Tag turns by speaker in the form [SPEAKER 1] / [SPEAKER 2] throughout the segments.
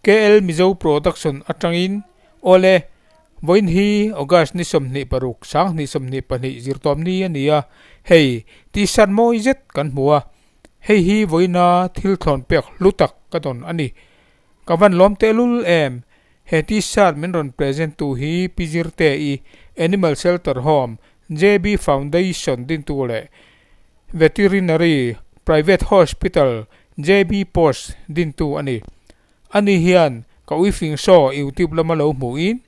[SPEAKER 1] KL Mizo Production atangin Awle, vawiin hi August ni 26, 2022 zirtawm ni a ni a, hei T-shirt mawi zet kan hmu a, hei hi vawiina thil thlawn pek hlu tak ka dawn a ni. Ka van lawm tehlul em? He T-shirt min rawn present tu hi Pi Zirte-i, Animal Shelter Home, JB Foundation dintu leh Veterinary Private Hospital, JB Post dintu a ni. Ani hian ka uifing show YouTube lama lo hmuhin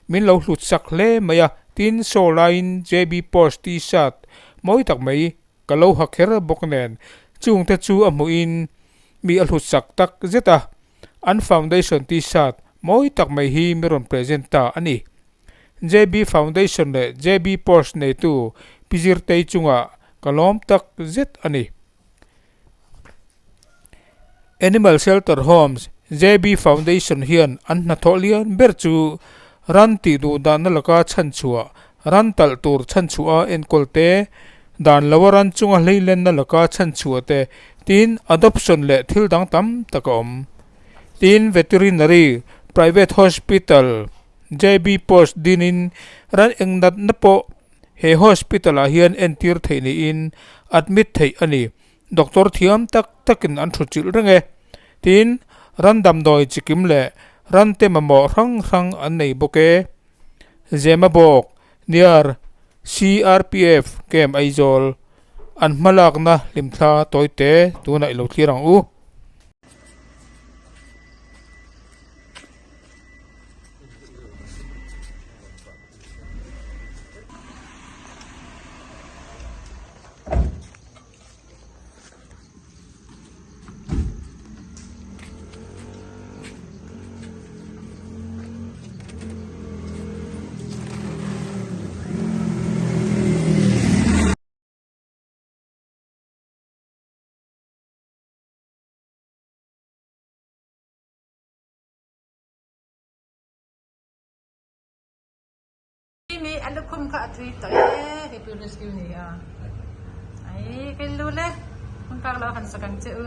[SPEAKER 1] min lo hlut sak hle mai a, tin show laiin JB Post T-shirt mawi tak mai ka lo ha kher bawk nen chungte chu a hmuhin mi a hlut sak tak zet a, an foundation T-shirt mawi tak mai hi mi rawn present ta a ni. JB Foundation leh JB Post neitu Pi Zirtei chungah ka lawm tak zet a ni. Animal Shelter Homes, JB Foundation hian an hnathawh lian ber chu ran tih duh dahna laka chhanchhuah, ran talh tur chhanchhuah a enkawl te, dan loa ran chunga hleilenna laka chhanchhuah te, tin adoption leh thil dang tam tak a awm. Tin Veterinary Private Hospital, JB Post dinin ran eng natna pawh he hospital ah hian entir theih niin admit theih a ni. Doctor thiam tak takin an thu chilh reng e. Tin, ran damdawi chikim leh ran te mamawh hrang hrang an nei bawk e. Zemabawk, near CRPF Camp Aizawl, an hmalakna hlimthla tawite tunah i lo thlir ang u.
[SPEAKER 2] Mi a lukhum kha a thui tawh e hei pu rescue ni a ai kai lu le hun kak lo han sak ang che u.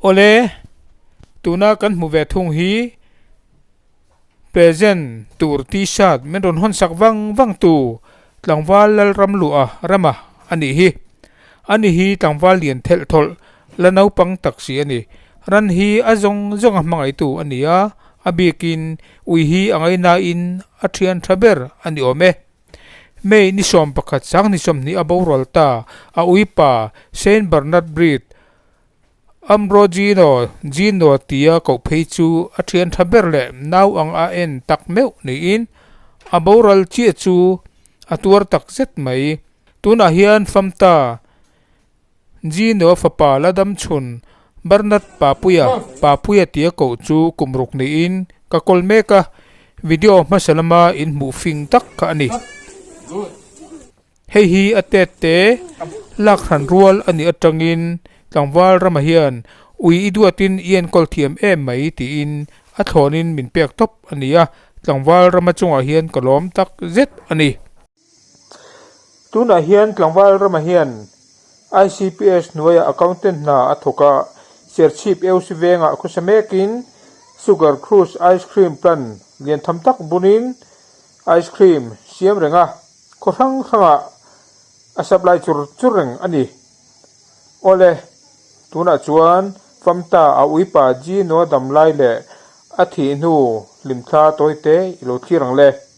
[SPEAKER 1] Awle, tuna kan hmu ve thung hi present tur t-shirt min rawn hawn sak vang vang tu tlangval Lalram luah rama a nih hi. Ani hi tlangval lian thelh thawlh la naupang tak si a ni. Ran hi a zawng zawng a hmangaihtu a ni a, a bikin ui hi a ngaihnain a thian tha ber a ni awm e. May ni 11 sang ni 20 a boral ta, a uipa Saint Bernard breed Ambrogino Gino tia koh phei chu a thian tha ber leh nau ang a en tak meuh niin a boral chiah chu a tuar tak zet mai. Tunah hian Famta Gino fapa la dam chhun Bernard Papuia Papuia tia koh chu kum ruk niin ka kawl mek a, video hmasa lama inhmuh fing tak kha a ni. Hei hi a tet te lak hran rual a nih atangin tlangval rama hian ui i duatin i enkawl thiam em mai tiin a thlawnin min pek tawp a ni a, tlangval rama chungah hian ka lawm tak zet a ni. Tunah hian tlangval rama hian ICPS hnuaiah accountant hna a thawk a, Serchhip EUC vengah khawsa mekin Sugar Cruise Ice Cream plant lian tham tak bunin ice cream siam reng a, khaw hrang hrangah a supply chur chur reng a ni. Awle, tunah chuan Famta a uipa Gino dam lai leh a thih hnu hlimthla tawite i lo thlir ang le.